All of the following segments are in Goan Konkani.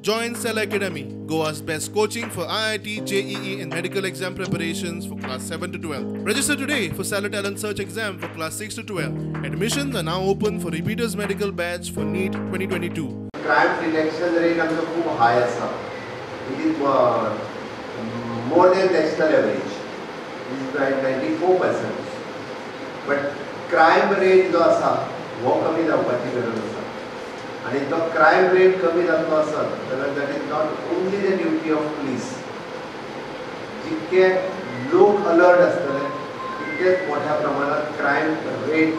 Join Cell Academy, Goa's best coaching for IIT, JEE and medical exam preparations for class 7 to 12. Register today for Stellar Talent Search exam for class 6 to 12. Admissions are now open for repeaters medical batch for NEET 2022. Crime detection rate आमचो खूब हाय आसा. It is more than national average. It is 94%. But crime rate जो आसा हो कमी जावपाची गरज आसा. आनी तो क्रायम रेट कमी जातलो आसत जाल्यार that is not only the duty of police. जितके लोक अलर्ट आसतले तितकेच मोठ्या प्रमाणात क्रायम रेट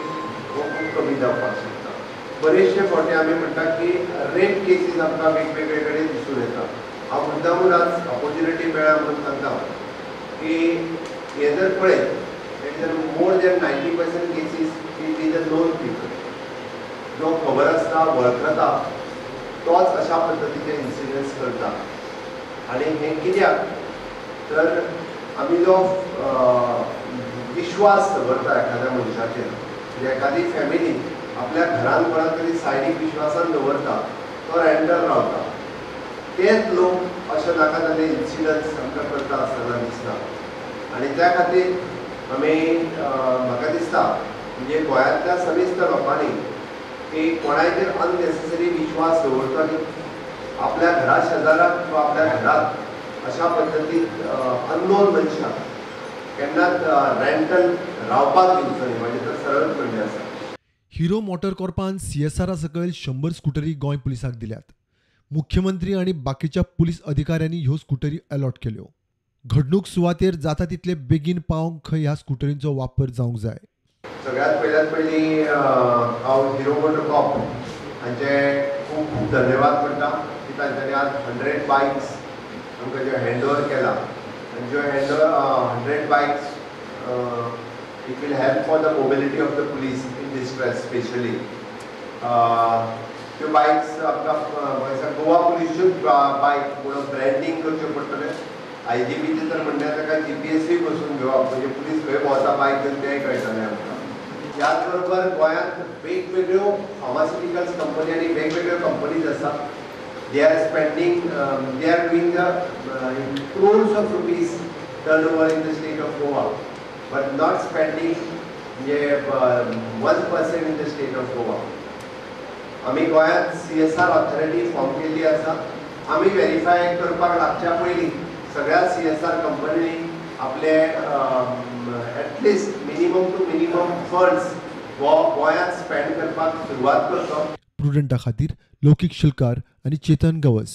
हो खूब कमी जावपाक शकता. बरेचशे फावटी आमी म्हणटा की रेप केसीस आमकां वेगवेगळे कडेन दिसून येता. हांव मुद्दामून आज ऑपोर्च्युनिटी मेळ्ळा म्हणून सांगता की हे जर पळयत जर more than 90% cases it is a known people. जो खबर आसता वळखता तोच अशा पद्दतीचे इन्सिडंट्स करता. आनी हें कित्याक तर आमी जो विश्वास दवरता एखाद्या मनशाचेर, म्हणजे एखादी फॅमिली आपल्या घरान कोणाक तरी सायडीक विश्वासान दवरता तो रेंटल रावता, तेच लोक अशे नाका जाल्ले इन्सिडंट्स आमकां करता आसतना दिसता. आनी त्या खातीर आमी म्हाका दिसता म्हणजे गोंयांतल्या समेस्त लोकांनी की कोणायचेर अननेसेसरी विश्वास दवरचो न्ही. आपल्या घरा शेजाराक किंवा आपल्या घरात अशा पद्दतीन अननोन मनशाक केन्नाच रेंटल रावपाक दिवचो न्ही. म्हणजे तर सरळ म्हणणें आसा. हिरो मोटर कॉर्पान सीएसआरा सकयल 100 स्कुटरी गोंय पुलिसाक दिल्यात. मुख्यमंत्री आनी बाकीच्या पुलीस अधिकाऱ्यांनी ह्यो स्कुटरी अलॉट केल्यो. घडणूक सुवातेर जाता तितले बेगीन पावंक खंय ह्या स्कुटरींचो वापर जावंक जाय. सगळ्यात पयल्यात पयलीं हांव हिरो मोटर कॉर्प हांचे खूब खूब धन्यवाद म्हणटा की तांच्यांनी आज 100 बायक्स आमकां ज्यो हँड ओवर केला आनी ज्यो hand over 100 bikes it will help for the mobility of the police in distress specially. त्यो बायक्स आमकां गोवा पुलीसच्योच बायक म्हणून ब्रँडींग करच्यो पडटलें. आयजीपीचें तर म्हणणें ताका जीपीएसूय बसून घेवप, म्हणजे पुलीस खंय भोंवता बायक घेवन तेंय कळटलें आमकां. त्याच बरोबर गोंयांत वेगवेगळ्यो फार्मास्युटिकल्स कंपनी आनी वेगवेगळ्यो कंपनीज आसात. They are spending, they are doing the crores of rupees turn over in the state of Goa, but not spending म्हणजे 1% in the state of Goa. आमी गोंयांत सीएसआर ऑथॉरिटी फॉर्म केल्ली आसा. आमी वेरीफाय करपाक लागच्या पयलीं सगळ्या सीएसआर कंपनींनी आपले at least minimum to minimum funds हो गोंयांत स्पेंड करपाक सुरवात करचो. प्रुडंटा खातीर लौकीक शिलकार आनी चेतन गवस.